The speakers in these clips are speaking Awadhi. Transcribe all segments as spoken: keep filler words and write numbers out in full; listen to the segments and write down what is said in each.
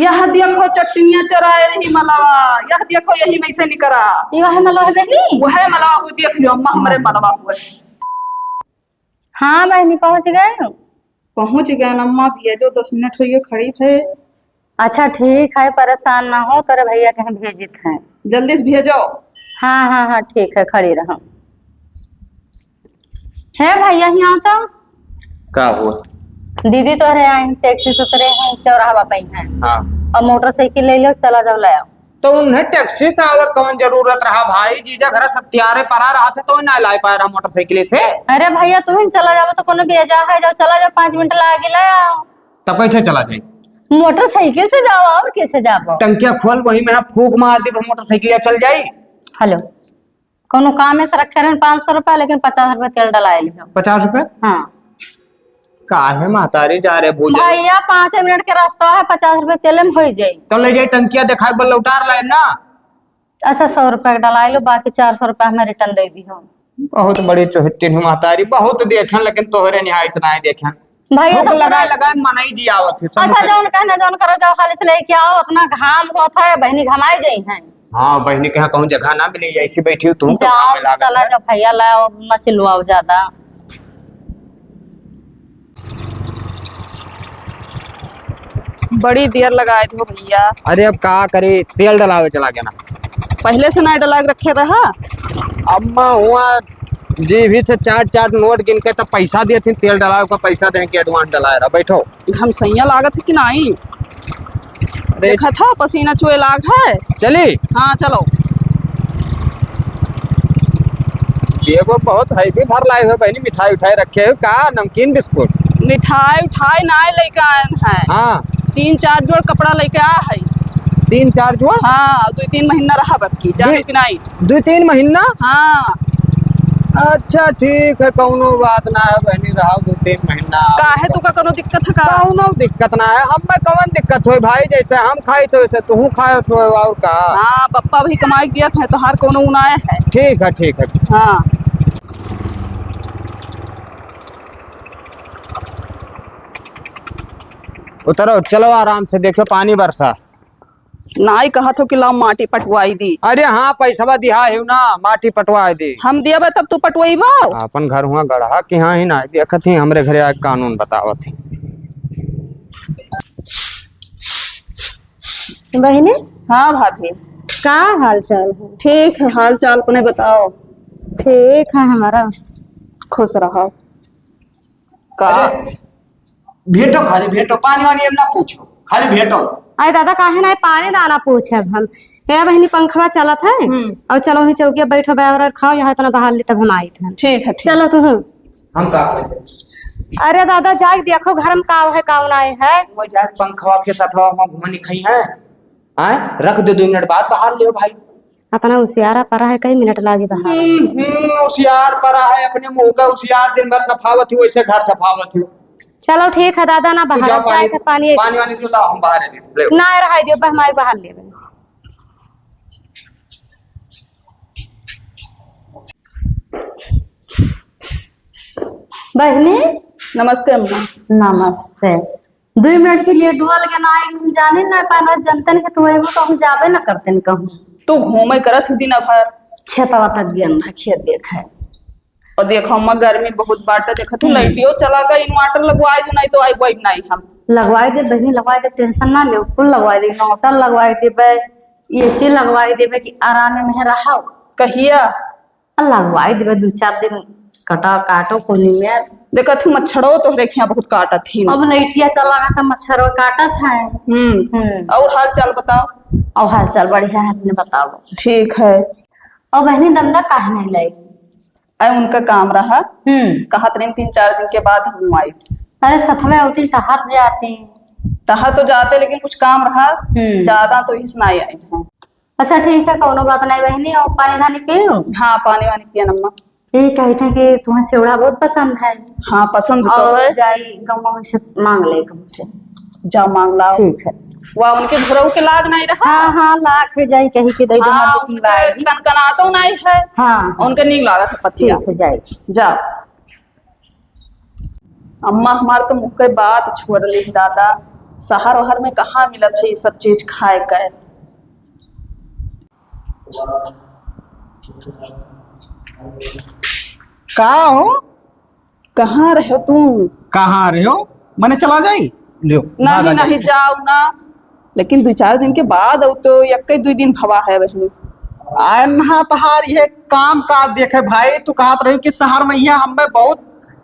यह देखो चटनिया चराए रही मलवा, यह देखो यही में से निकरा। ये वह मलवा है बहनी? वह मलवा हुई, देख लियो अम्मा, हमरे मलवा हुए। हाँ बहनी, पहुँच गए? पहुँच गए अम्मा, भेजो, दस मिनट होइए खड़ी है। अच्छा ठीक है, परेशान ना हो, तोरे भैया कहीं भेजित है। जल्दी से भेजो। हाँ, हाँ, हाँ, ठीक है, खड़ी रहो। हे भैया, हियाँ तो। का हुआ? दीदी तोहरे आई, टैक्सी से उतरे हैं, चौराहा पे हैं। हाँ। और मोटरसाइकिल ले लो, चला जाओ, ले आओ। तो उन्हें टैक्सी से आवे कौन जरूरत रहा भाई? जीजा घर सत्यारे परा रहा थे तो ना लाई पाए रहा मोटरसाइकिल से। अरे भैया, तू ही चला जाओ तो कोनो बेजा है, जाओ चला जाओ, पाँच मिनट लागे, ले आओ। तब कैसे चला जाए? मोटरसाइकिल से जाओ, और कैसे जाओ? टंकिया खोल, वही में फूंक मार दी, मोटरसाइकिल चल जाई। हेलो, कोनो काम में से रखे रहन पाँच सौ रुपया, लेकिन पचास रुपया तेल डलाए लिहो। पचास रुपया? हाँ। काहे महतारी जा रहे भूजन? भैया, पाँचे मिनट के रास्ता है, पचास रुपया तेल में हो जाई। तो ले जाई टंकिया, दिखाए बल लौटार लाए ना। अच्छा, सौ रुपया के डलाए लो, बाकी चार सौ रुपया हमें रिटर्न दे दी हो। बहुत बड़ी चोहट्टी हूँ महतारी, बहुत देखन, लेकिन तोहरे निहायत ना है देखन। भैया, भूख तो लगा पूरा लगा मनई जी आवत है, अच्छा, समझ। जौन कहना, जौन करो, जाओ, खाली से लेके आओ, अपना घाम होत है, बहनी घमाई जाई हैं। हाँ, बहनी के यहाँ कहूँ जगह ना मिली, ऐसी बैठी हो तुम तो जाओ, घाम में लागत चला है। जाओ भैया, लाओ, मत चिल्लाओ ज्यादा। बड़ी देर लगाए दो भैया। अरे अब का करी, तेल डलावे चला गया ना। पहले से ना डला के रखे रहा। अम्मा हुआ जी भी से चार चार नोट गिन के तब पैसा दिए थे, तेल डलावे का पैसा दे के एडवांस डलाए रहा। बैठो। घमसैया लागत है कि नहीं? अरे। देखा था पसीना चुए लाग है। चली? हाँ, चलो। ये वो बहुत हैवी भर लाए हो बहनी, मिठाई उठाई रखे हो का, नमकीन बिस्कुट? मिठाई उठाई ना लेके आए हैं। हाँ। तीन चार जोड़ कपड़ा लेके आ है। तीन चार जोड़? हाँ, दो तीन महीना रहा बल्कि, जाने दो, कि नहीं? दो तीन महीना? हाँ। अच्छा, ठीक है, कौनो बात ना है बहनी, रहो दो तीन महीना। काहे, तू का कौनो दिक्कत है का? कौनो दिक्कत ना है, हम में कौन दिक्कत होई भाई, जैसे हम खाई तो वैसे तू खाए तो, और का? हाँ, पप्पा भी कमाई दिया था, तोहार कौनो उनाए है। ठीक है, ठीक है। हाँ। उतरो, चलो आराम से, देखो पानी बरसा। नाई कहत हो कि लाओ माटी पटवाई दी। अरे हाँ, पैसवा दिहा है ना, माटी पटवाई दी। हम दियाबे तब तू पटवइबो? अपन घर हुआ गढ़ा कि हाँ ही ना, देखत ही हमरे घरे आके कानून बतावत ही। बहिनी? हाँ भाभी। का हाल चाल है? ठीक है, हाल चाल अपने बताओ। ठीक है हमारा। खुश रहो। का? अरे, भेंटो, खाली भेंटो, पानी वानी अब ना पूछो, खाली भेंटो। अरे दादा, काहे ना पानी दाना पूछब हम। हे बहिनी, पंखवा चलत है, हम्म। और चलो ही चौकिया बैठो, बाय और खाओ, यहाँ इतना बाहर ले तब हम आई थे। ठीक है, ठीक। चलो तू। हम का करते? अरे दादा, जाके देखो घर में का है, का नाय है। वो जाके पंखवा के साथ हवा में घुमनी खाई है, आए? रख दे, दो मिनट बाद बाहर लियो भाई। अपना उसियारा परा है, कई मिनट लागी बाहर। हम्म, हम्म, उसियार परा है, अपने मुंह का उसियार दिन भर सफावत ही, वैसे घर सफावत ही। चलो ठीक है दादा, ना तू बाहर जा, अब जाए पानी, थे पानी। पानी वानी तू लाओ, हम बाहर है, ले। ना रहाई दियो, बहमाई बाहर ले। बहनी। नमस्ते अम्मा। नमस्ते। दुइ मिनट के लिए डुअल के ना आई, हम जाने ना पाना, जनतन के तू अइबो तो हम जाबे ना करते न कहूँ। तू घूमे करत हु दिन भर। खेतवा तक गेल ना, खेत देखे। और देखो अम्मा, गर्मी बहुत बाटे, देखो तू हम्म। लाइटियो चला गई, inverter लगवाए दे, नहीं तो आई बैठ नहीं हम। लगवाए दे बहनी, लगवाए दे, tension ना ले, कुल लगवाए दे, inverter लगवाए देबे, AC लगवाए देबे कि आराम में रहो। कहिया? लगवाई देबे दू चार दिन, कटा काटो कोनी में। देखत हूँ मच्छरो तोहरे खिया बहुत काटत ही। अब लइटिया चला गया तो मच्छरो काटत है। हम्म। हम्म। और हाल चाल बताओ। और हाल चाल बढ़िया है, अपने बताओ। ठीक है। और बहनी दंदा काहे नहीं लाई? अरे उनका काम रहा। हम्म। कहत रही तीन चार दिन के बाद हम आई। अरे सथ में होती टहर जाती। टहर तो जाते लेकिन कुछ काम रहा। हम्म। ज्यादा तो इस ना आई हूँ। अच्छा ठीक है, कौनो बात नहीं बहनी। और पानी धानी पियो? हाँ, पानी वानी पियन अम्मा। ये कही थे कि तुम्हें सेवड़ा बहुत पसंद है। हाँ, पसंद तो और है। जाई गौवा में से मांग ले कहूँ से। जा मांग लाओ। ठीक है। वाह, उनके घरों के लाग नहीं रहा। हाँ, हाँ, लाग है, जाई कही कि दे दो, हाँ, हमारी बेटी उनके आएगी। कनकना तो नहीं है। हाँ, हाँ। उनके नीक लागत है पतिया। ठीक है, जाई। जा। अम्मा हमार तो मुँह के बात छोड़ ली दादा, शहर वहर में कहाँ मिलत है ये सब चीज खाए के? का हो? कहाँ रहो तू? कहाँ रहो? मने चला जाई? लियो, नहीं, भागा नहीं, जाई। जाओ ना। लेकिन दुइ चार दिन के बाद, अब तो यक्के दुइ दिन भवा है बहिनी। आ, ना तहार ये काम का देखे भाई, तू कहत रही कि शहर में यहाँ हमें बहुत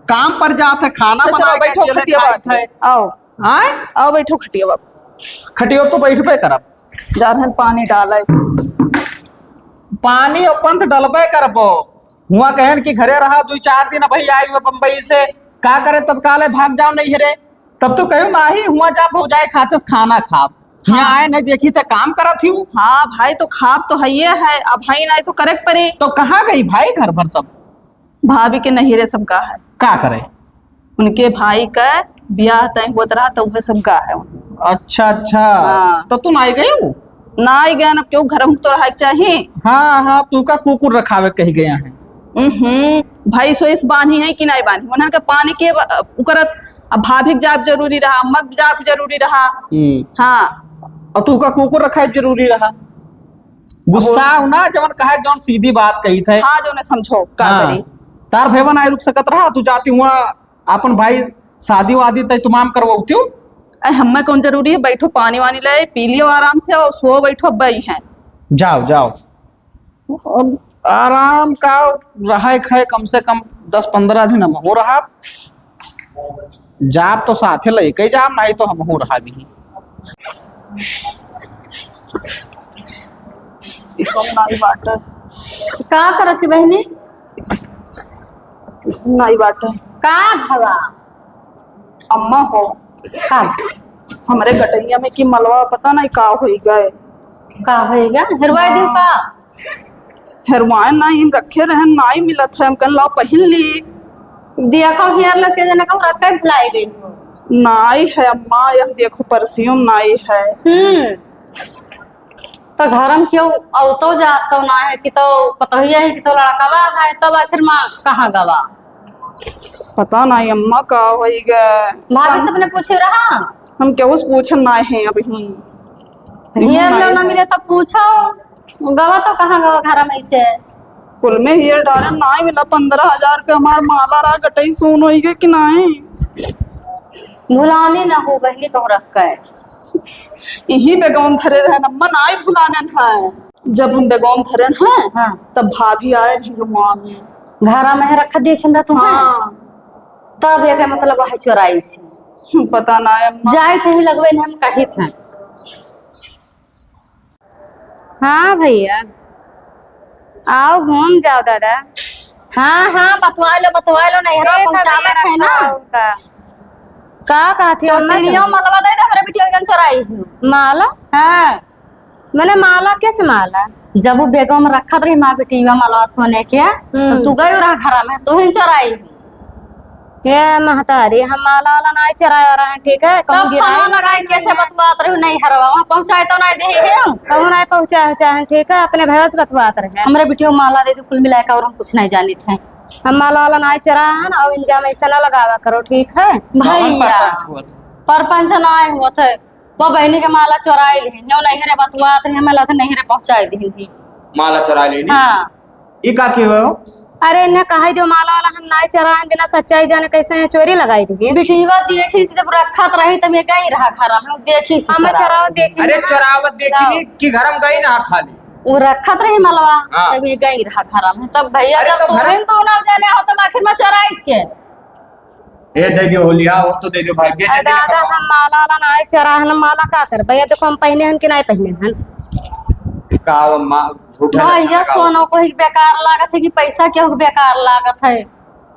काम पर जात है, खाना अच्छा, चलो, बना के बैठो, अकेले खटिया खाइत बात है। आओ। आय? आओ बैठो खटिया बाबू। खटियो तो बैठबे करब। जा रहन पानी डाले। पानी अपन तो डलबे करबो। हुआ कहन कि घरे रहा दुइ चार दिन, अबही आई हुए बम्बई से, का करे तत्काल है, भाग जाओ नहीं रे। तब तो कहो नाही, हुआ जा भौजाई खाते से खाना खाब। हाँ। यहाँ आए नहीं देखी तो काम करत ही। हाँ भाई, तो खाब तो है ये है, अब भाई नहीं तो करे के पड़ी। तो कहाँ गई भाई घर भर सब? भाभी के नहिरे सब गा है। का करे? उनके भाई का बियाह तय होत रहा, तो उहे सब गा है। अच्छा, अच्छा। हाँ। तो तू नाई गई हो? नाई गए, अब क्यों घर में तो रहा के चाही। हाँ, हाँ, तू का कुकुर रखावे कही गया है। हम्म, भाई सोइस बांधी है कि नहीं बांधी, उन्हन का पानी के ब-, उकरत, अब भाभी के जाब जरूरी रहा, अम्मा के जाब जरूरी रहा। हम्म। हाँ। और तू का कुकुर रखाए जरूरी रहा। गुस्सा हो ना, जवन कहे, जवन सीधी बात कही थे। हाँ, जो ने समझो, का हाँ। करी? तार भैया ना रुक सकत रहा, तू जाती हुआ, अपन भाई शादी वादी तय तमाम करवाती हो। अरे, हमें कौन जरूरी है? बैठो, पानी वानी ले, पी लियो आराम से और सो बैठो, बई हैं। जाओ, जाओ। अब आराम का रहे खाए, कम से कम दस पन्द्रह दिन हम हो रहा। जाब तो साथे लइके जाब, नाहीं तो हमहू रहा भी। ई सब नाई बाटे। का करत ही बहिनी? नाई बाटे। का भवा? अम्मा हो। का? हमरे गटइया में कि मलवा पता नहीं का होई गए। का होई गए? हेरवाई दियो हाँ। का? हेरवाए नाई, हम रखे रहन, नाई मिलत है, हम कहन लाओ पहिन ली। देखो हियर लोग के जने कहूँ रखे भुलाई गई हो। नाई है अम्मा, यह देखो परसियों नाई है। हम्म। तो घर में क्यों औतो जात तो ना है कि तो पतोहिया है कि तो लड़कवा है, तब आखिर माँ कहाँ गवा? पता नहीं अम्मा का होई गए। भाभी सबने पूछे रहा? हम केहू से पूछन नाई है अभी। हियर लो ना मिले तो पूछो। गवा तो कहाँ गवा घर में से? कुल में हियर डारे नाई मिला, पन्द्रह हजार के हमार माला रहा, गटई सोन होई गए कि नाई? भुलानी ना हो बहिनी कहूँ रख के। यही बेगौन धरे रहन अम्मा, नाई भुलानन है। जब हम बेगौन धरन है, हाँ। तब भाभी आए रही रुमाल में। घरा में रखा देखें दा तुम्हें? हाँ। तब ये के मतलब वह चोराई सी। हम्म, पता ना है अम्मा। जाए थे ही लगवे ने हम कही थे। हाँ भैया, आओ घूम जाओ दादा। हाँ, हाँ, बतवा लो, बतवा लो, नैहरा ए पहुँचावत भैया, है ना। का? का कहती हो अम्मा चौथनिया तुम? मलवा दे दे, हमरे बिटिया के चोराई हूँ। माला? हाँ। मने माला, कैसे माला? जब वो बेगवा में रखत रही माँ बिटिया मलवा सोने के, तो हम्म। तू गई रहा घरा में, तू ही चोराई। ए महतारी, हम माला वाला नाई चोराए रहे हैं, ठीक है? कहूँ तब गिराई फोन लगाई, कैसे बतवात रहे नहीं हरवा, वहाँ पहुँचाए तो नहीं दे है। कहूँ नहीं पहुँचाए, चाहे ठीक है, अपने भैया से बतवात रहे। हमरे बिटिया माला दे दे, कुल मिलाए का और हम कुछ नहीं जानित है। हम माला वाला नाई चोराए हैं और इल्जाम ऐसे ना लगावा करो, ठीक है? भैया, परपंच हुआ था। परपंच ना आए हुआ थे। वो बहिनी के माला चोराई लिहिन, जो नैहरे बतुआत रही, हमें लगे नैहरे पहुँचाई दिहिन ही। माला चोराई लिहिन? हाँ। ई का की हो? अरे, इन्हें कहा जो माला वाला हम नाई चोराए, बिना सच्चाई जाने कैसे यहाँ चोरी लगाई दी? बिटिया देखी से जब रखत रही, तब ये गई रहा घर में, देखी से हमें चोरावत। चोरावत देखी अरे, ना। चोरावत देखी जाओ। नहीं कि घर में गई ना खाली। वो रखत रही मलवा, हाँ। तब ये गई रहा घर में। तब भैया अरे, जब तो घर सोहन तो ना जाने हो, तब आखिर में चोराई इसके। ए, दे दियो, हो लिया, हो तो दे दियो भाई, बेच अरे देते दादा, हम माला वाला नाई चोराहन, माला का करबे? ये देखो, हम पहिने हन कि नाई पहिने हन? का वो माँ झूठा भैया, लक्षण लगाओ। सोना को ही बेकार लागत है कि पैसा क्यों बेकार लागत है?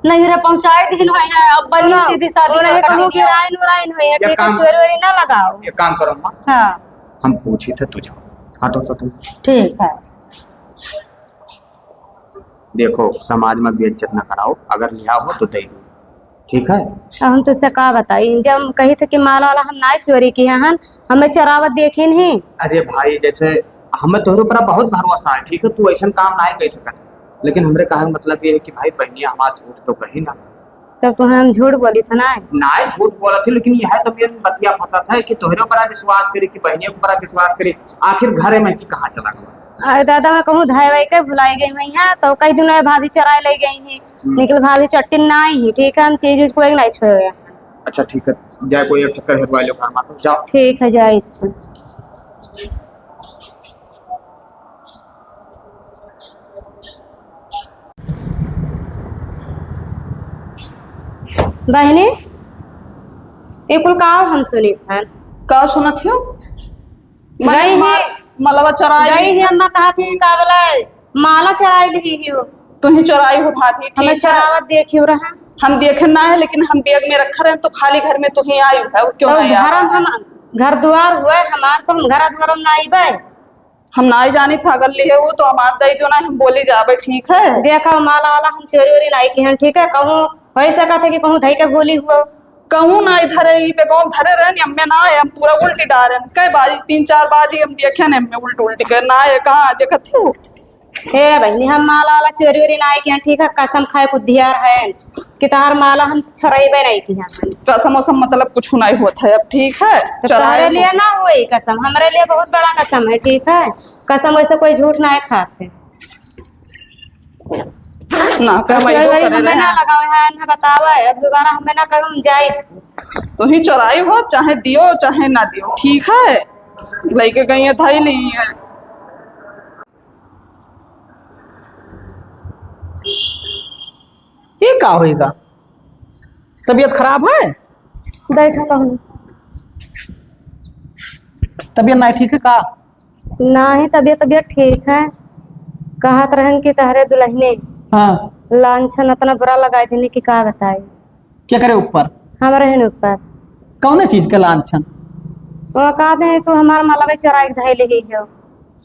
नहीं रे, पहुँचाए दिन भाई है, अब बनी सुनो, सीधी सादी वो नहीं चल कहूँ रही है। गिराइन उराइन हुई है, एक ठीक है, काम चोरी वोरी ना लगाओ। एक काम करो अम्मा, हाँ। हम पूछी थे, तू जाओ, हटो तो तुम। ठीक है। देखो, समाज में बेइज्जत ना कराओ, अगर लिया हो तो दे दो, ठीक है? अब हम तुझसे का बताई, जब हम कही थे कि माला वाला हम नाई चोरी किहे हन, हमें चोरावत देखी नहीं। अरे भाई, जैसे हमें तोहरे ऊपर बहुत भरोसा है, ठीक है, तू ऐसन काम नाई कर सकत, लेकिन हमरे कहे का मतलब ये है कि भाई, बहनिया हमार झूठ तो कही ना। तब तुम्हें हम झूठ बोली था ना? नाहीं, झूठ बोलत ही, लेकिन यह तो मेन बतिया फंसत है कि तोहरे ऊपर विश्वास करी कि बहनियों के ऊपर विश्वास करी। आखिर घरे में कि कहाँ चला गया? अरे दादा, मैं कहूँ धाय वाई के भुलाई गई हुई है, तो कह दूँ ना भाभी चराए ले गई हैं। हम्म। निकल भाभी चट्टी नाहीं ही, ठीक है, हम चीज उज कोई नाहीं छुए हुए हैं। अच्छा ठीक है, जाए कोई एक चक्कर हेरवा लो घर में, तो जाओ। ठीक है, जाए। बहनी, ये कुल का हम सुनित हन? का सुनत हो? गई मने ही। मलवा चराई। गई ही अम्मा, कहा थी का बोला, माला चराई ली ही हो। तू ही चराई हो भाभी, हमें ठीक है। चरावत देखी हो रहा। हम देखे ना है, लेकिन हम बैग में रखा रहे तो खाली घर में तू ही आई है, और क्यों तो नहीं घर आया? हम घर द्वार हुए हमार, तो हम घर द्वार में ना आईबे। हम नाई जानी फागल लिहे हो तो हमार दई दो ना, हम बोली जाबे, ठीक है? देखो माला वाला हम चोरी वोरी नाई किहन, ठीक है? कहूँ होइ सकत है कि कहूँ धई के भूली हुआ। कहूँ नाई धरे, ई बेगौन धरे रहन, अम्मे ना है, हम पूरा उल्टी डारन। कई बाजी, तीन चार बाजी हम देखे ने, अम्मे उल्ट उल्ट के ना है, कहाँ देखत हो? हे बहनी, हम माला वाला चोरी वोरी नाई किहन, ठीक है? कसम खाए कुदियार है कि तहार माला हम छोड़ाइबे नहीं किहन। कसम वसम मतलब कुछ नहीं होत है, अब ठीक है? तो चराए तोहरे लिए ना होई कसम, हमरे लिए बहुत बड़ा कसम है, ठीक है? कसम वैसे कोई झूठ ना खात है। ना, कसम चोरी वोरी हमें ना लगावे है, ना बतावे है, अब दोबारा हमें ना कहो, हम जाई। तू ही चोराई हो, चाहे दियो, चाहे ना दियो, ठीक है? लेके गई है, धाई ली है। ये का होइगा? तबीयत खराब है? बैठो कहूँ। तबीयत नाहीं ठीक है का? नाहीं, तबीयत, तबीयत ठीक है। कहत रहन कि तहरे दुलहिने हाँ। लांछन अतना बुरा लगाई देने कि का बताई। केकरे ऊपर? हमरे हन ऊपर। कौने चीज के लांछन? वो कहते हैं, "तू हमार मलबे चोराई के धइले ही हो।"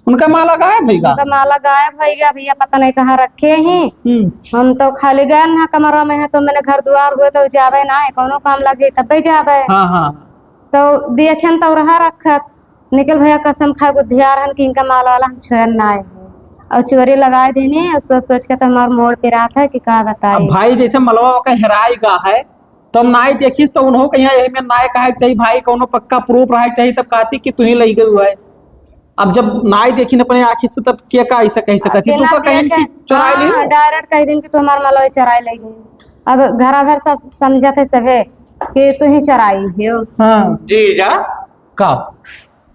उनका माला गायब होइगा? उनका माला गायब होइगा भैया, पता नहीं कहाँ रखे ही। हम्म। हम तो खाली गए ना कमरा में है, तो मैंने घर द्वार हुए तो जावे ना है, कौनो काम लग जाए तबे जावे। हाँ, हाँ। तो देखेन तो रहा रखत। निकल भैया, कसम खाए को धियार हन कि इनका माला वाला हम छोड़न ना आए हैं। और चोरी लगाए देने, और सोच सोच के तो हमार मोड़ पे रात है कि का बताई। अब भाई जैसे मलवा ओके हेराई गा है, तो हम नाई देखिस तो उन्हों के यहाँ यही में नाई कहे के चाहिए भाई, कौनो पक्का proof रहे के चाहिए, तब कहती कि तू ही लई गई हुआ है। अब जब नाई देखिन अपने आँखी से, तब के का ऐसा कह सकत ही? तू बिना का कहिन देखे, कि चोराई ली हो? हाँ, direct कह दिन कि तू हमार मलवा चोराई ले गई। अब घरा भर सब समझत है सभे कि तू ही चोराई हो। हाँ। जीजा। का?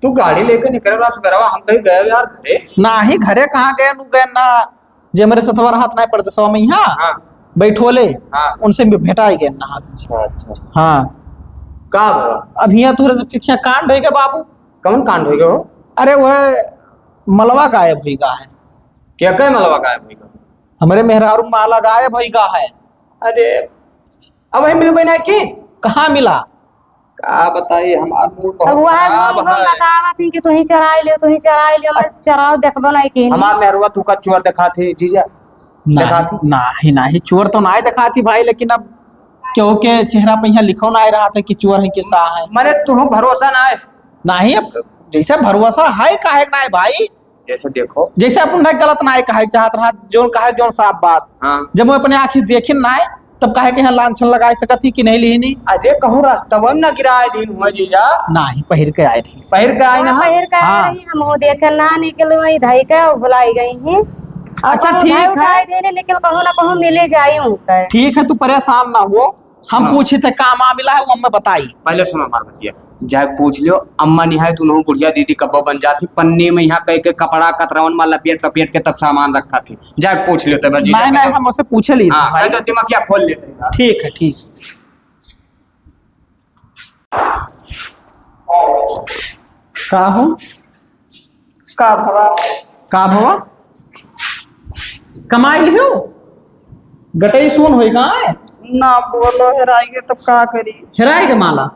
तू गाड़ी लेके निकले रहा सुबेरवा, हम कहीं गए यार घरे। नाही, घरे कहाँ गए, नु गए ना, जे मेरे सथवा रहत ना परदेसवा में यहाँ हाँ। बैठोले, हाँ। उनसे भी भेटाई गए ना। अच्छा, अच्छा। हाँ। का भवा? अब यहाँ तोरे से पीछे कांड होइगा बाबू। कौन कांड होइगा हो? अरे वह मलवा गायब होइगा है। क्या कहे मलवा गायब होइगा? हमरे मेहरारू माला गायब होइगा है। अरे, अब वही मिलबे ना की? कहाँ मिला? का बताई, हमार मूड बहुत अब वह खराब हम है। बतावत ही कि तू ही चराई लियो, तू ही चराई लियो, मैं चराव देखबो नहीं की। हमार मेहरुआ तू का चोर देखात ही, जीजा? नाही, देखात ही? नाही, नाही, चोर तो नाही देखात ही भाई, लेकिन अब क्योंकि चेहरा पे यहाँ लिखो नाही रहा था कि चोर है कि सा है। मने तुहूँ भरोसा नाही? नाही, अब जैसे भरोसा है, काहे के नाही भाई? जैसे देखो। जैसे अपन ना गलत नाही कहे चाहत रहा, जोन कहे जोन साफ बात। हाँ। जब वो अपने आँखी से देखिन नाही, तब काहे के यहाँ लांछन लगाए सकत ही कि नहीं लिहिनी? अरे कहूँ रास्तवा में ना गिराए दिन हुआ जीजा? नाही, पहिर के आए रही। पहिर के आए ना? हाँ, पहिर के आए हाँ। रही, हम वो देखे ना निकल गई, धई के और भुलाई गई ही। और अच्छा, कहूँ ठीक उठाए, है। उठाए देने निकल, कहूँ ना कहूँ मिले जाई उनके। ठीक है, तू परेशान ना हो, हम सुनो। पूछी थे का मामला है, वो हमें बताई। पहले सुनो हमार बतिया, जाके पूछ लियो, अम्मा निहाय तू नहु बुढ़िया दीदी कब्बो बन जाती, पन्नी में यहाँ कह के कपड़ा कतरवन में लपेट लपेट के तब सामान रखा थी। जाके पूछ लियो तब जीजा नहीं, के नहीं, तो हम उसे पूछे ली हाँ, भाई। कह दो दिमाग क्या खोल लेते हैं। ठीक है, ठीक। का हो? का भवा? का भवा? कमाई लिहो? गटई सोन होई का है? ना बोलो, हेराई के तब का करी? हेराई के माला?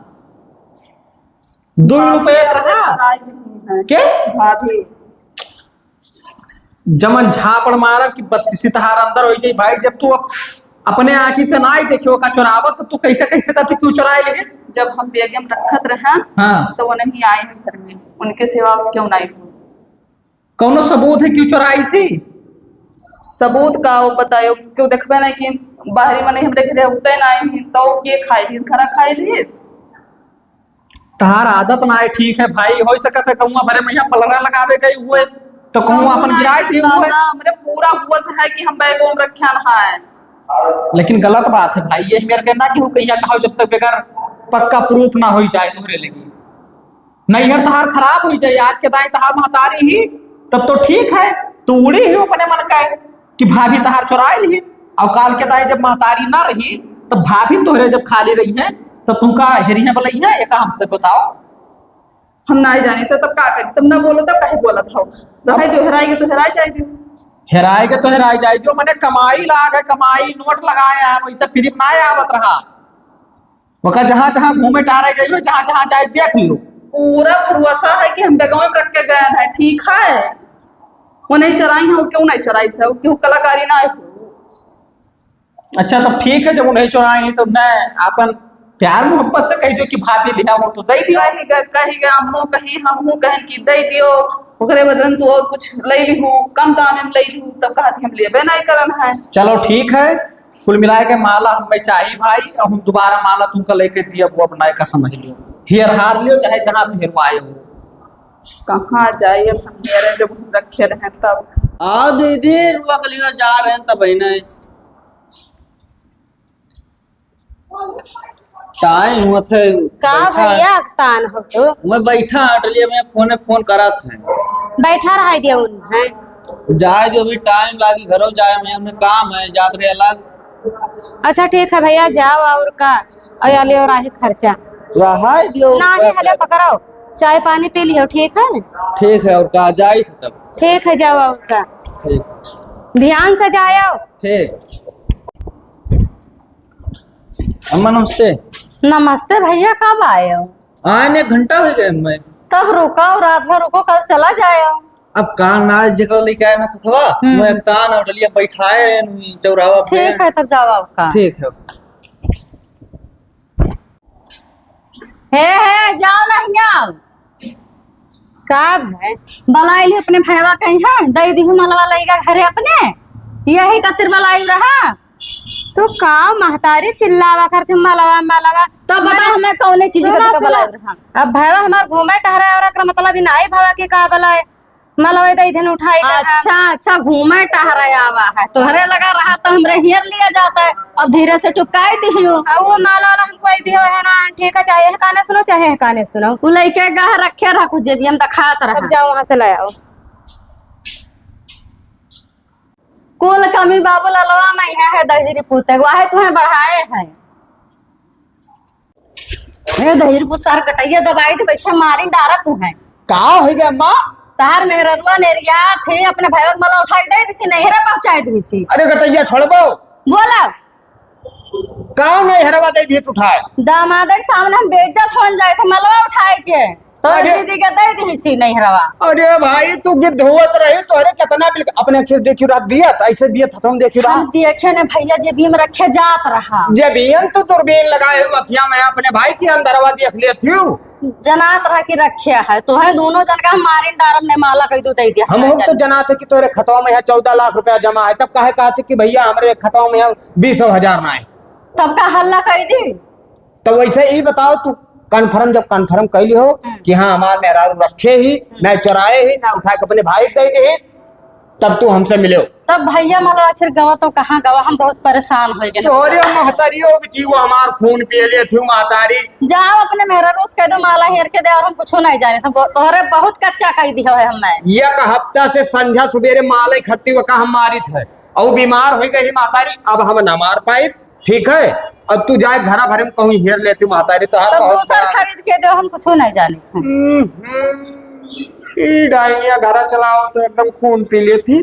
दो रुपये का रहा? हेराई नहीं है। के? भाभी। जमन झापड़ मारब कि बत्तीसी तहार अंदर होई जाई भाई। जब तू अप-, अपने आँखी से नाई देखियो का चोरावत, तो तू कैसे, कैसे कहती तू चोराए लेगे? जब हम बेगे में रखत रहे, हाँ। तो वो नहीं आए हैं घर में, उनके सिवा क्यों नहीं हो? कौनो सबूत है क्यों चोराई सी? सबूत का वो बतायो, क्यों देखबे नहीं कि बाहरी मने हमरे घरे होते नहीं, तो के खाई ली, घरा खाई ली। तहार आदत ना है ठीक है भाई, हो सकत है कहूँ भरे में यहाँ पलरा लगावे गई हुए, तो कहूँ अपन गिराए दिए हुए। दादा, हमरे पूरा होश है कि हम बैगों में रखियन है। लेकिन गलत बात है भाई, यही मेरे के ना कि वो कहिया कहो जब तक बगैर पक्का प्रूफ ना हो जाए तोहरे लगी। नैहर तहार खराब हो जाए, आज के दाई तहार महतारी ही, तब तो ठीक है, तू उड़ी ही अपने मन का है कि भाभी तहार चुराए ली, और काल के दाई जब महतारी ना रही, तब भाभी तोहरे जब खाली रही है, तब तुमका हेरी है बोलई है, एका हमसे बताओ। हम नाई जानी तो तब का करी, तब ना बोलो तब काहे बोलत हो? रहे दियो, हेराई के तो हेराई जाए दियो। हेराई के तो हेराई जाए दियो, मने कमाई लाग है, कमाई नोट लगाए हैं, वैसे फिर ना आवत रहा। ओका जहाँ जहाँ घूमे टहरे गई हो, जहाँ जहाँ जाए देख लियो। पूरा भरोसा है कि हम बेगवा में रख के गए हैं, ठीक है? वो नहीं चुराई है, वो क्यों नहीं चुराई है, वो क्यों कलाकारी ना है? अच्छा, तब ठीक है, जब वो नहीं चुराई नहीं तो मैं अपन प्यार मोहब्बत से कह दियो कि भाभी लिया हो तो दे दियो। कही गए, कही गए, अम्मो कही, हमहू कहें कि दे दियो, ओकरे बदले तू और कुछ ले ली हूँ, कम दाम में ले ली हूँ, तब कहा कि हम लेबे नहीं करन है। चलो ठीक है, कुल मिलाए के माला हमें चाहिए भाई, अब हम दोबारा माला तुमका लेके दिया, वो अपना का समझ लियो, हेर हार लियो, चाहे जहाँ तू हेरवाए हो। कहाँ जाए अब हम हेरे, जब हम रखे रहे तब। आओ दीदी, रुआ के लिए जा रहे हैं तब ही नहीं। टाइम हुआ थे, का बैठा। भैया, अकतान हो तो? मैं बैठा, अटलिया में फोन, फोन करा थे। बैठा रहा दिया उन, हैं? जाए जो भी टाइम लागी, घरों जाए में हमें काम है, जात रहे अलग। अच्छा ठीक है भैया, जाओ और का, और आले और आहे खर्चा। रहाई दियो, नहीं, हले पकड़ो, चाय पानी पी लियो, ठीक है? ठीक है, और का, जाई थे तब। ठीक है, जाओ और का। ठीक। ध्यान से जाओ। ठीक। अम्मा नमस्ते। नमस्ते भैया, कब आए हो? आए ने एक घंटा हो गए मैं। तब रुको, रात भर रुको, कल चला जाए। अब कान ना जेकर लेके आए ना सथवा, हम्म। मैं एक तान होटलिया बैठाए रहे नी चौराहा पे। ठीक है, तब जाओ आपका। ठीक है। हे, हे, जाओ नहीं आओ। का भाई, बलाई ली अपने भैया कहीं है, दे दी मलवा लइका घरे अपने, यही खातिर बलाई रहा। तू का महतारी चिल्लावा करती, मलवा, मलवा। तो बता हमें कौने चीज का सुनो, तू सुनो। बलाई रहा? अब भैया हमार घूमे टहरे और एकरा मतलब ही नाई भवा के का बलाई, मलवा दे दिन उठाई के हम। अच्छा, अच्छा, घूमे टहरे आवा है, तोहरे लगा रहा तो हमरे हियर लिया जाता है। अब धीरे से टुकाई दिहियो। अब वो माला वाला हमको ही दियो है ना, ठीक है, चाहे है काने सुनो, चाहे है काने सुनो। उ लइके गह रखे रहा कुछ जेबिया में, दिखात रहा। अब जाओ वहाँ से ले आओ। कुल कमी बाबू ललवा में यहाँ है, दहिजरी पुते, वाहे तुम्हें बढ़ाए है। ए दहिजरी पुत, तार कटैया दबाई दे, वैसे मारी डारा तू है। का हो गया माँ? तार मेहररुआ नेरिया थे, अपने भैया के मला उठा के दे दिसी, नैहरा पहुँचाए दिसी। अरे कटैया छोड़बो। बोला। का नैहरवा दे दिए उठाए? दामाद के सामने हम बेइज्जत होन जाए थे, मलवा उठाए के। तोरे अरे। दीदी के दे दिसी नैहरवा। अरे भाई, तू गिद्ध होत रही, तोहरे कितना बिल, अपने आँखी से देखी रहा, दिया था, ऐसे दिया था, तुम देखी रहा। हम देखे ने भैया, जेबी में रखे जात रहा। जेबियन तो दूरबीन लगाए हो, अखिया में अपने भाई के अंदरवा देख लेती हूँ। जनात रहा कि रखे है, तो है दोनों जन का हम मारिन डारम ने माला कह दो दे दिया। हम हम तो जनात है कि तोरे खतवा में यहाँ चौदह लाख रुपया जमा है, तब काहे कहते कि भैया हमरे खतवा में यहाँ बीस हजार ना है। तब का हल्ला कह दी। तो वैसे ही बताओ, तू कन्फर्म, जब कन्फर्म कैली हो हम्म। कि हाँ, हमार मेहरारू रखे ही, हम्म। ना चुराए ही, ना उठा के अपने भाई के दे दे ही, तब तू हमसे मिले हो। तब भैया, मतलब, आखिर गवा तो कहाँ गवा, हम बहुत परेशान हो गए। तोहरे महतारी हो बेटी, वो हमार खून पिए लिए थी महतारी। जाओ अपने मेहरारू से कह दो, माला हेर के दे, और हम कुछ नहीं जाने। तो ब-, तोहरे बहुत कच्चा कह दिया है हमें। एक हफ्ता से संझा सुबेरे माला इकट्ठी हुआ का हम मारित है, और बीमार हो गई महतारी, अब हम ना मार पाए। ठीक है, अब तू जाए घरा भरे में कहूँ हेर लेती महतारी, तोहार तब बहुत दूसर बड़ा खरीद के दो, हम कुछो नहीं जाने। हम्म, हम्म। ई डाइनिया घरा चलाओ तो एकदम खून पी लेती।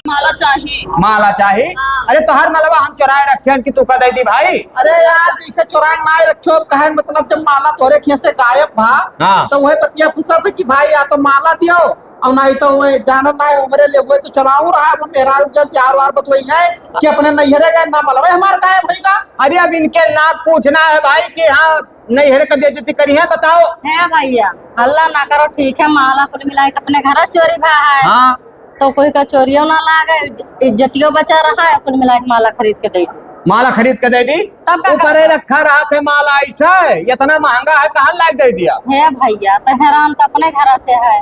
माला चाही। माला चाही? हाँ। अरे तोहार मलवा हम चुराए रखे हन कि तू का दे दी भाई? अरे यार, जैसे चुराए ना रखो, अब कहे मतलब जब माला तोरे खेत से गायब भा, हाँ। तो वही पतिया पूछा था कि भाई या तो माला दियो, अब नहीं तो वो जानत ना है, हमरे ले हुए तो चलाऊ रहा, अब मेहरारू जन तैयार वार बतवई है कि अपने नैहरे गए ना मलवे हमार गायब होइगा। अरे अब इनके ना पूछना है भाई कि हाँ नैहरे का बेइज्जती करी है, बताओ। है भैया, हल्ला ना करो, ठीक है, माला कुल मिला के अपने घर चोरी भा है। हाँ। तो कोई का चोरियो ना लागे, इज्ज-, इज्जतियो बचा रहा है, कुल मिला के माला खरीद के दे दी। माला खरीद के दे दी? तब का ऊपरे करता? रखा रहा थे माला ऐसे, इतना महंगा है, कहाँ लाग दे दिया? हे भैया, तो हैरान तो अपने घर से है।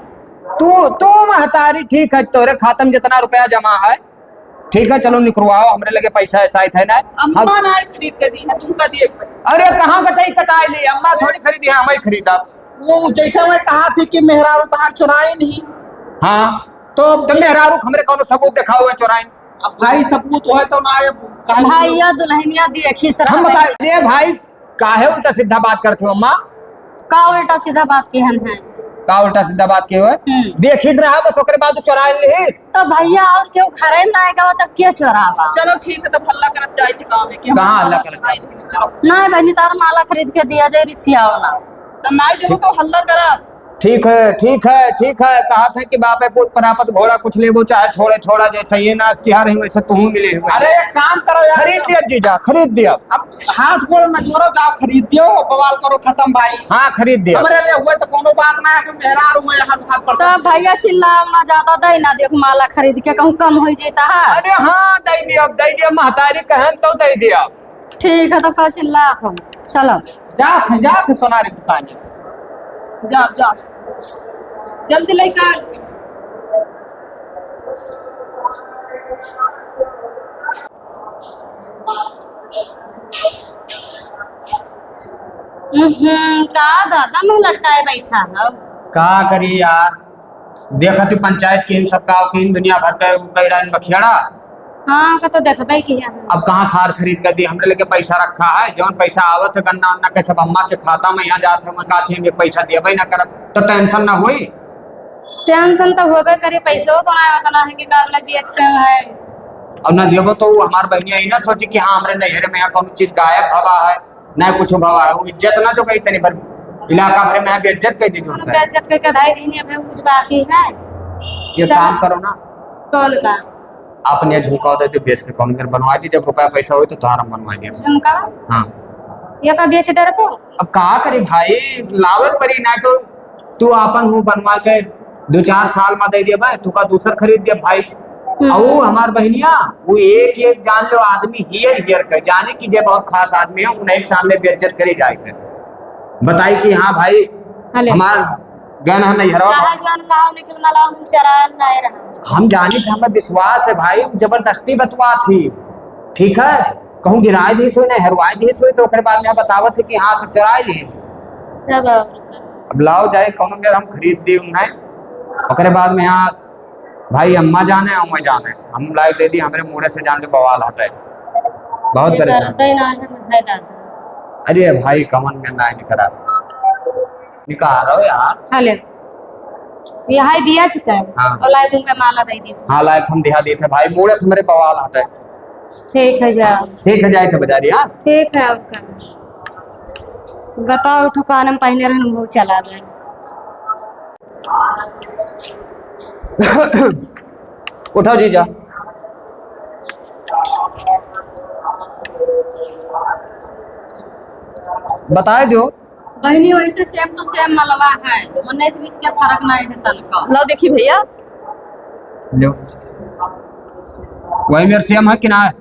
तू, तू महतारी ठीक है, तोरे खाता में जितना रुपया जमा है, ठीक है, चलो निकरवाओ, हमरे लगे पैसा ऐसा ही थे ना। अम्मा हम ना खरीद के दी है, तुम का दिए? अरे कहाँ कटाई कटाई ली, अम्मा थोड़ी खरीदी है, हम ही खरीदा। वो जैसे मैं कहा थी कि मेहरारू तहार चुराई नहीं। हाँ, तो अब तो मेहरारू हमरे कौनो सबूत दिखाओ है चुराई? अब भाई सबूत होए तो ना, अब काहे भैया दुल्हनिया दी अखी सर हम बता, ए भाई, काहे उल्टा सीधा बात करत हो अम्मा? का उल्टा सीधा बात किहन है? का उल्टा सीधा बात किहे हो? हम्म। देखित रहा बस, ओकरे बाद चोरा लिहिस। तो भैया और केहू घरे ना आएगा, तब के चोरावा? चलो ठीक है, तब हल्ला करत जाए थे गाँव में कि हम कहाँ हल्ला करत? चलो। ना बहनी, तार माला खरीद के दिया जाए, रिसियाओ ना। तो ना देबो तो हल्ला करब। ठीक है, ठीक है, ठीक है। कहा थे कि बापे पूत परापत घोड़ा कुछ लेबो, चाहे थोड़े थोड़ा, जैसे ये नाश किया रही वैसे तुहू मिले हुए। अरे एक काम करो यार। खरीद दिया जीजा, खरीद दिया। अब हाथ गोड़ न जोड़ो, जाओ खरीद दियो, बवाल करो खत्म भाई। हाँ, खरीद दिया। हमरे लिए हुए तो कोनो बात ना है, अपन मेहरारू हुए, हर हाथ पर तो भैया चिल्लाओ ना ज्यादा, दे ना दियो माला खरीद के, कहूँ कम हो जाता है। अरे हाँ, दे दिया, दे दिया, महतारी कहन तो दे दिया। ठीक है, तो का चिल्लात हो? चलो। जात है, जात है सोनारी दुकान। जाओ, जाओ। जल्दी लेकर। हम्म, का दादा मुँह लटकाए बैठा हो? का करी यार, देखत ही पंचायत के इन सब का, के इन दुनिया भर के उ कई डाइन बखियाड़ा। हाँ, का तो देखबे किहे हम। अब कहाँ सार खरीद के दी, हमरे लगे पैसा रखा है, जौन पैसा आवत है गन्ना उन्ना के सब अम्मा के खाता में यहाँ जात है, मैं कहती हम ये पैसा देबे ना करब, तो tension ना होई? Tension तो होबे करे, पैसो तो ना आवत ना है कि का बोला बेच के है। अब ना देबो तो उ हमार बहनिया ही ना सोची कि हाँ, हमरे नैहरे में यहाँ कौनो चीज गायब भवा है। ना कुछ भावा है, वो इज्जत ना जो कही तनी भर इलाका भर में बेइज्जत कर दी जो होता है। बेइज्जत करके धाई दिन अभी कुछ बाकी है। ये सब काम करो ना। कौन का? आपन ये झुमका देते बेच के कौन मेर बनवा दी, जब रुपया पैसा होई तो तोहार हम बनवा दिया। झुमका? हाँ। ये का बेच डरबो? अब का करी भाई, लावे पड़ी, ना तो तू आपन हूँ बनवा के दो चार साल में दे दिया भाई, तू का दूसर खरीद दिया भाई। हम्म। और वो हमार बहनिया, वो एक एक जान लो आदमी हियर हियर के जाने कि जे बहुत खास आदमी है, उन्हें एक सामने बेइज्जत करे जाए के। बताई कि हाँ भाई, हले। हमार गहन है नैहरवा। कहा जान कहा उन्हें कि ना लाओ, हम चरान ना रहा। हम जानी थे, हमें विश्वास है भाई, जबरदस्ती बतवा थी, ठीक है? कहूँ गिराए दिहिस होई, ना हरवाए दिहिस होई, तो ओकरे बाद में यहाँ बतावत है कि हाँ, सब चुराए लिए। तब और का? अब लाओ जाए, कौनो मेर हम खरीद दी उन्हें, ओकरे बाद में यहाँ भाई अम्मा जाने, अम्मा जाने, हम लाए दे दी, हमरे मुड़े से जान ले बवाल हटे, बहुत ये परेशान। डरते ना है, है दादा। अरे भाई, कमन में ना निकरा। निकाल रहो यार। हाँ, ले। ये हाय दिया छिकै। हाँ। और लाइक उनका माला दे दियो। हाँ, लाइक हम दिहा देते भाई, मूड़े से मेरे बवाल हटे। ठीक है, जाओ। ठीक है, जाए थे बाजारी, हाँ? ठीक है, और का? बताओ, ठो कान में पहने रहन, वो चला गए। उठाओ जीजा। बताए दो। बहिनी, वैसे same to same मलवा है, उन्नीस बीस के फर्क नहीं है तनको। लो देखी भैया। लो। वही मेरे same है कि ना है?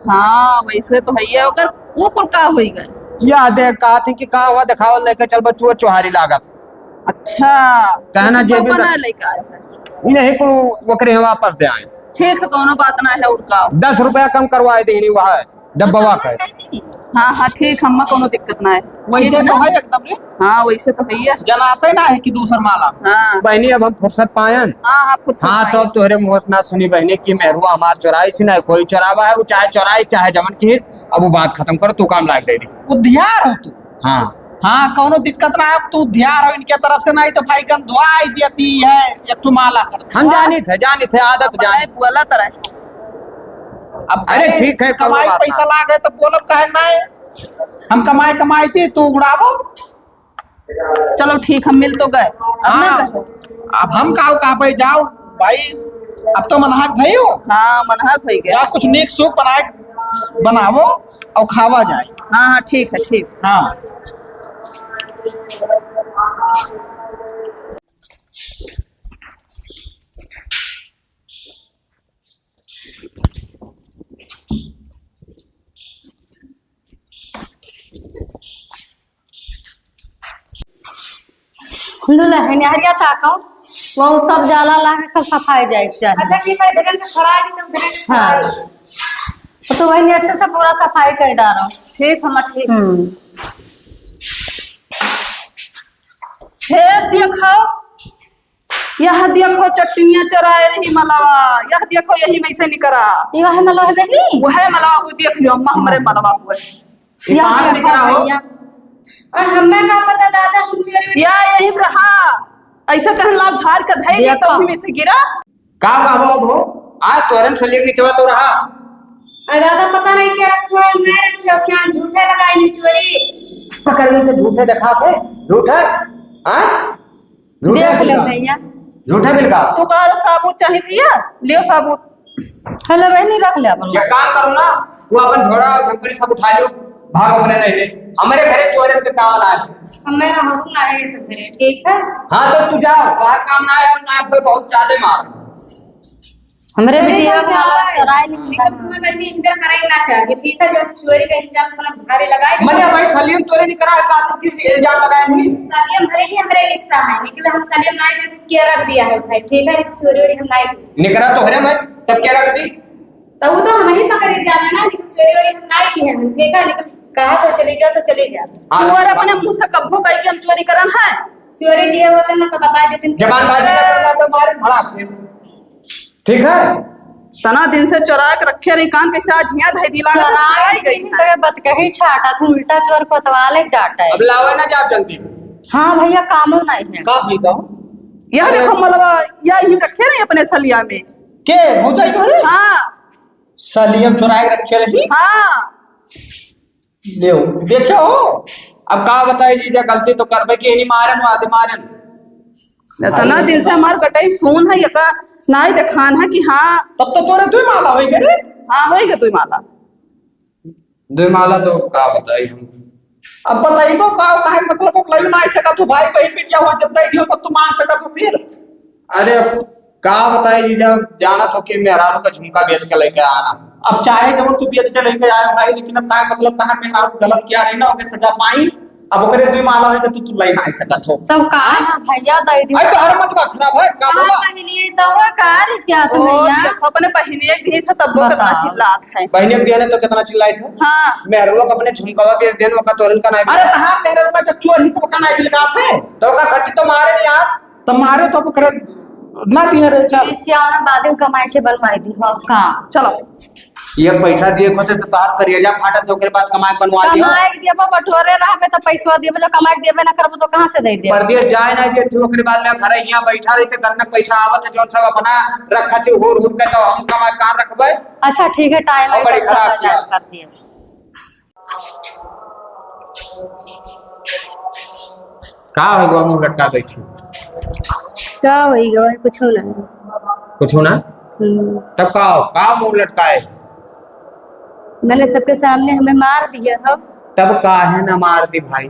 हाँ, वैसे तो है ही है। ओकर वो कुल का होई गए? या देख, कहा थी कि का हुआ, दिखाओ, लेके चल बच्चू, चोहारी लागत। अच्छा, कहना तो जे भी बना लेके आए हैं। ई नहीं कुल ओकरे यहाँ वापस दे आए। ठीक है, कौनो बात ना है, और का। दस रुपया कम करवाए देनी वह डब्बवा का। हाँ, हाँ, ठीक, हम्मा कौनो दिक्कत ना है। वैसे ठीक है तो ना? है एकदम रे। हाँ, वैसे तो है ही है। जनाते ना है कि दूसर माला। हाँ। बहनी, अब हम फुर्सत पायन। हाँ, हाँ, फुर्सत हाँ, तो पायन। अब तोहरे मुँह से ना सुनी बहनी कि मेहरुआ हमार चोराई से ना, कोई चोरावा है, वो चाहे चोराई, चाहे जमन की, अब वो बात खत्म करो, तू काम लायक दे दी। उधियार हो तू। हाँ। हाँ, कौनो दिक्कत ना है, तू उधियार हो इनके तरफ से, नहीं तो भाई गन धोआई देती है, एक ठो माला कर दे। हम जानित है, जानित है, आदत अब जानित। बोला तरह। अब अरे भाई, ठीक है, कौनो कमाई बात पैसा ना। लागे तो बोलब काहे ना है? हम कमाई कमाई थी, तू उड़ावो। चलो ठीक, हम मिल तो गए, अब ना हाँ, कहो। अब हम काऊ कहा पे जाओ भाई, अब तो मनहक भई हो। हाँ, मनहक भई गया। जा कुछ नीक सूप बनाए, बनावो और खावा जाए। हाँ, हाँ, ठीक है, ठीक। हाँ। दुलहिन, हरिया ताको, वो सब जाला लागे, सब सफाई जाए के चाही। अच्छा, ठीक है, इधर से खड़ा है, तो उधर से हाँ। खड़ा है। तो वही अच्छे से पूरा सफाई कर डालो। ठीक है, ठीक। हम्म। हे देखो, यह देखो चटनिया चोराए रही मलवा, यह देखो यही में से निकरा। ये वह मलवा है बहनी? वह मलवा हुई, देख लियो अम्मा, हमरे मलवा हुआ है। ये यह कहाँ से देखो निकरा हो? भैया। और हमें का पता दादा, हम चोरी या यही रहा, ऐसा कहन लाभ झाड़ के धई दी तो देखो। वही में से गिरा। का कहबो अब हो? आज तोरन सलिया के निचवा तो रहा। अरे दादा, पता नहीं क्या रखा है, मैं रखे हो क्या, झूठे लगाई नहीं चोरी। पकड़ गई तो झूठे दिखा थे, झूठे, हाँ? झूठे देख ले बिलगा। भैया। झूठे बिलगा। तू कह रहा साबुत चाही भैया, लियो साबुत। हेलो बहनी, रख ले अपन। एक काम करो ना, तू अपन झोरा झंकड़ी सब उठा लो, भाग अपने नहीं ले। हमारे घरे चोरन के काम ना है। हमें रहू ना है इस घरे, ठीक है? हाँ तो तू जाओ, बाहर काम ना है, ना आप बहुत ज्यादा मार। हमरे चोरी बिटिया का के मालवा चोराए। चोराए निकली। लेकिन तुम्हें बहनी इनका कराई ना चाहिए, ठीक है? जो चोरी का इंतजाम अपना भारी लगाए। मने भाई सलियम तोरे नहीं करा है, कातिल की इल्जाम लगाए नहीं। सलियम भले ही हमरे रिक्शा है, लेकिन हम सलियम ना के रख दिया है भाई, ठीक है? चोरी वोरी हम नहीं की। निकरा तो है मैं, तब क्या रख दी? तो वो तो हम ही पकड़े जावे ना, लेकिन चोरी वोरी हम नहीं की है, ठीक है? लेकिन कहा तो चली जाओ तो चली जाओ। हाँ, चोर हाँ। अपने मुंह से कब्बो कही कि हम चोरी करन है। चोरी किए होते ना तो बता देते। जबानबाजी ना करना तो मारे भड़ाक से। ठीक है? तना दिन से चोरा के रखे रही, कान कैसे आज हियां धई दिला चोरा आई गई है। तो ये बात कही छाटा, तू उल्टा चोर कोतवाल एक डाटा है। अब लावे ना जा जल्दी। हाँ भैया, कामो नहीं है। का भी कहूँ? यार अरे देखो मलवा, या ही रखे रही अपने सलिया में। के भौजाई तोहरे? हाँ। सलियम चोराए रखे रही? हाँ। लेओ, देखे हो? अब का बताई जीजा, गलती तो करबे की, नहीं मारन, वादे मारन। इतना दिन से हमार गटई सून है, यका नाई देखान है कि हाँ। तब तो तोरे दुई माला होई गए रे। हाँ, होई गए दुई माला। दुई माला तो का बताई हम। अब बताइबो का, काहे मतलब, अब लई ना सकत हो, भाई बहन बिटिया हो, जब दे दियो तब तू मांग सकत हो फिर। अरे अब का बताई जीजा, जानत हो कि मेहरारू का झुमका बेच के लेके आना। अब चाहे जब तू बेच के लेके आए भाई, लेकिन अब का मतलब, तहार मेहरारू गलत किया रही ना, ओके सजा पाई। अब ओकरे दुई माला होई तो तू, तू लई ना सकत हो। तब का है भैया, दे दी। अरे तो हर मत बात खराब है, का हाँ, बोला? बहिनी, तो वो का रे सियात ओ, भैया? देखो अपने बहिनी एक भी से तब वो कितना बताओ। चिल्लात है। बहिनी एक दिया ने तो कितना चिल्लाई थे? हाँ। मेहरुआ का अपने झुमकावा बेच देन, ओका तोरन का नाई अरे बिका। तहार मेहरुआ जब चोर ही तो ओका नाई बिलकात है। तो ओका खट्टी तो मारे नहीं आप। तो मारे तो ओकरे ना दिए रे, चल। बेसिया ना बाद में कमाई के बनवाई दी, हाँ, का? चलो। ये पैसा दिए होते तो तोहार करेजा फाटत, ओकरे बाद कमाई के बनवा दियो। कमाई के देबो, बटोरे रहबे तो पैसवा देबो, जो कमाई के देबे ना करबो तो कहाँ से दे देबो? परदेस जाए ना देते, ओकरे बाद में घर हियाँ बैठा रही थे, गन्ना पैसा आवत है, जौन सब अपना रखत है, हुर हुर के, तो हम कमाई कहाँ रखबे? अच्छा ठीक है, टाइम और है, बड़ी तो खराब चला किया। जाए परदेस। का हो गवा मुंह लटका बैठी? का होई गवा, कुछो ना। कुछो ना? हम्म। तब का हो? का मुंह लटकाए? मैंने सबके सामने हमें मार दिया हो। तब काहे ना मार दी भाई?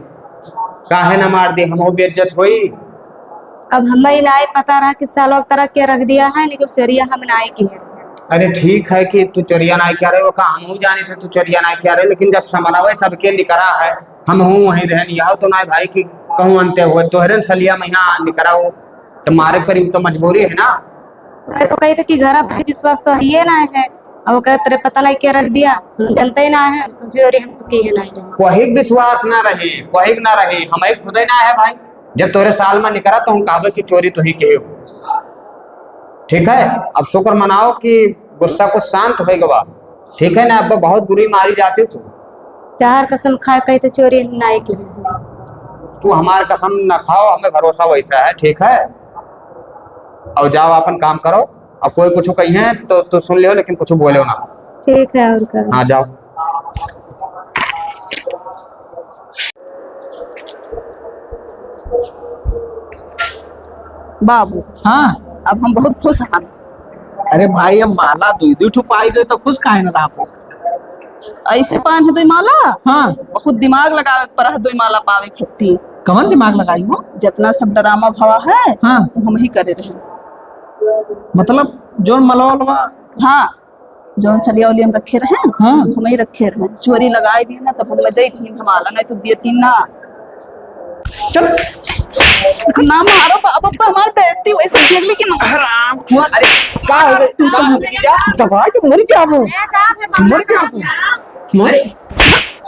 काहे ना मार दी? हमहू बेइज्जत होई। अब हमें नाई पता रहा कि सालो तरह के रख दिया है, लेकिन चोरिया हम नाई किहे रहे। अरे ठीक है कि तू चोरिया नाई किहे रहे, ओका हमहू जानी थे तू चोरिया नाई किहे रहे, लेकिन जब समनवे सबके निकरा है, हमहू वहीं रहन, यह तो नाई भाई कि कहूँ अंते हुए, तोहरे न सलिया में यहाँ निकरा हो, तो मारे परी, तो मजबूरी है ना। मैं तो कही थे कि घर भाई विश्वास तो है ही ना है, अब ओकरे तरह पता नहीं क्या रख दिया, हम जनते ही ना है, चोरी हम तो किहे नहीं रहे। कोई विश्वास ना रहे, कोई ना रहे, हमें खुदे ना है भाई। जब तोरे साल में निकरा तो हम कहबे कि चोरी तो ही किहे हो। ठीक है, अब शुक्र मनाओ कि गुस्सा कुछ शांत हो गवा। ठीक है ना, अब बहुत बुरी मारी जाती तू। तहार कसम खाए कही तो चोरी हम नाई किहे। तू हमार कसम ना खाओ, हमें भरोसा वैसा है, ठीक है। और जाओ अपन काम करो, अब कोई कुछ कहिए तो तू सुन लियो, लेकिन कुछ बोले ना। ठीक है, और का? हाँ, जाओ। बाबू, हाँ। अब हम बहुत खुश हैं। अरे भाई, हम माला दुई दुई ठो पाई गए तो खुश काहे न रहा? ऐसे पान है दुई माला? हाँ। बहुत दिमाग लगावे के पड़ा है दुई माला पावे खातिर। कवन दिमाग लगाई हो? जितना सब ड्रामा भवा है, हाँ। वो हम ही करे रहे। मतलब, जौन मलवा उलवा? हाँ, जौन सलिया उलिया हम रखे रहे, हाँ। हम ही रखे रहे। चोरी लगाई दिए ना, तब हमें दे दी माला, नहीं तो दिए तीन ना। चल। ना मारो बाबा, हमार बेइज्जती वैसे देख ली कि ना। हराम खोर। अरे, का हो गया? तू तो मर गया। दवाई तो मर गया वो। मर गया वो। मर अरे,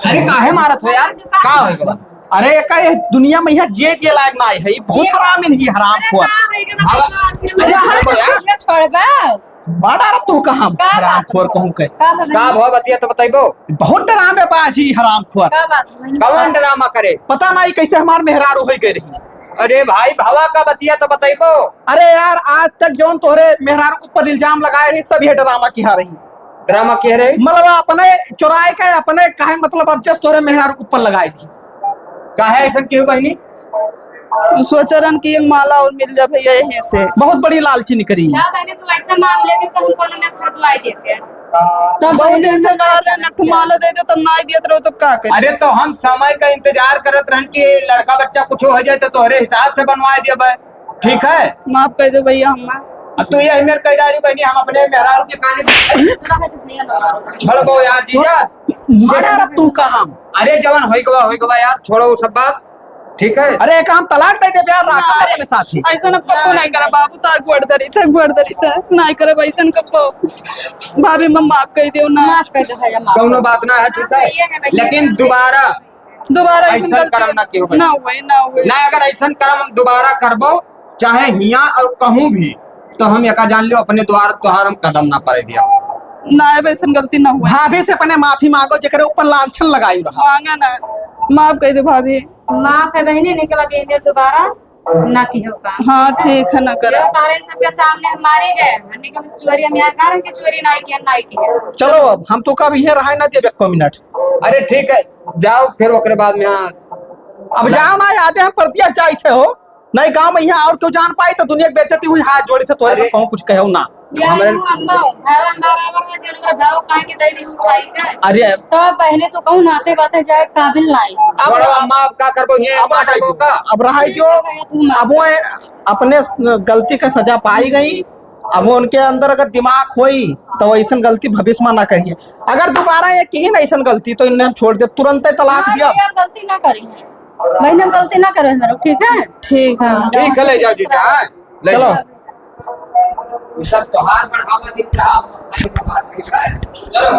अरे, काहे मारत हो यार? का हो गया? अरे, एका ये दुनिया में यहाँ जिए के लायक ना है, ये बहुत हराम है, ये हराम खोर। अरे, छोड़बा, छोड़बा। बड़ा रहा तू का हम का हराम बात खोर है? कहूँ के। का बात है? का भवा बतिया तो बताइबो? बहुत ड्रामेबाज ही हराम खोर। का बात है? कौन ड्रामा करे? पता नहीं कैसे हमार मेहरारू हो गई रही। अरे भाई, भवा का बतिया तो बताइबो। अरे यार, आज तक जौन तोहरे मेहरारू के ऊपर इल्जाम लगाए रही, सब ये ड्रामा किहा रही। ड्रामा किहा रही? मतलब अपने चुराए के, अपने काहे, मतलब अब जस तोहरे मेहरारू के ऊपर लगाए दी। काहे ऐसा क्यों बहनी? सोचरन कि एक माला और मिल जा भैया, यही से। बहुत बड़ी लालची निकली। जा बहनी, तू ऐसे मांग लेती तो हम कोनो में घर दुआई देते। तब बहुत बहनी दिन से हम कहा रहे, नठ माला दे दो, तब ना दियत रहो, तब का करी? अरे तो हम समय का इंतजार करत रहन कि लड़का बच्चा कुछ हो जाए तो तोहरे हिसाब से बनवा देबे, ठीक है? माफ कर दो भैया, हम अब तू ये मेरे कह डारी बहनी, हम अपने मेहरारू के काने छोड़बो यार जीजा। बड़ा रहा तू का हम। अरे जवन होई गवा, होई गवा यार, छोड़ो वो सब बात। ठीक है। अरे, एक हम तलाक दे दे यार, राखा ना, अपने साथ ही। ऐसा न कबो नहीं करा बाबू, तार गोड़ धरी थे, गोड़ धरी थे, नहीं करब ऐसा न कबो। भाभी, हम माफ कर दियो ना। माफ कर दो भैया, माफ कौनो कर दो। बात ना है, ठीक है? हाँ, ये है भैया। लेकिन दोबारा दोबारा ऐसा ऐसा गलती करम ना किहो ना भाई। हुए, ना हुए। ना, अगर ऐसा करम हम दोबारा करबो, चाहे हियाँ और कहूँ भी, तो हम एका जान लियो, अपने द्वार, द्वार हम कदम ना पड़े दिया। ना, अब ऐसा गलती ना हुए। भाभी से अपने माफी मांगो, जेकरे ऊपर लांछन लगाई रहा। मांगा ना, माफ कर दे भाभी। माफ है बहनी, नहीं के बाद ये मेरे दोबारा ना किहो काम। हाँ, ठीक है, ना करा। जो तारे सबके सामने हम मारे गए, नहीं के चोरी हम यहाँ कारण के चोरी ना किया, ना किया। चलो, अब हम तो कब ये रहा ना दिए एको मिनट। अरे ठीक है, जाओ फिर ओकरे बाद में। हाँ। अब जाओ ना, आज हम परतिया जाइत है हो। नहीं गाँव में यहाँ और क्यों जान पाई तो दुनिया की बेइज्जती हुई, हाथ जोड़ी थे तोहरे से अरे। कहूँ कुछ कहो ना। या हमरे नु अम्मा, भावा हमारा आवर में जनवर भाव काहे के दे दी उठाई का? अरे। तो पहले तो कहूँ नाते बाते जाए काबिल नहीं। अब छोड़ो अम्मा, अब का करबो ये, अब अम्मा हटाई करबो दो। का? अब रहाई दो। ठीक है भैया, तू माफ अब वो कर। अपने गलती का सजा पाई गई। अब वो उनके अंदर अगर दिमाग होई तो वो ऐसन गलती भविष्य में ना करिए। अगर दोबारा ये की ना ऐसन गलती तो इन्हें हम छोड़ दे, तुरंत ही तलाक हाँ दिया। भैया, गलती ना करी है। बहन, हम गलती ना करे हमारे, ठीक है? ठीक है। हाँ, ठीक है, ले जाओ जीजा, हाँ, ले चलो। जाओ। ये सब त्योहार बढ़ावा दिख रहा है। चलो।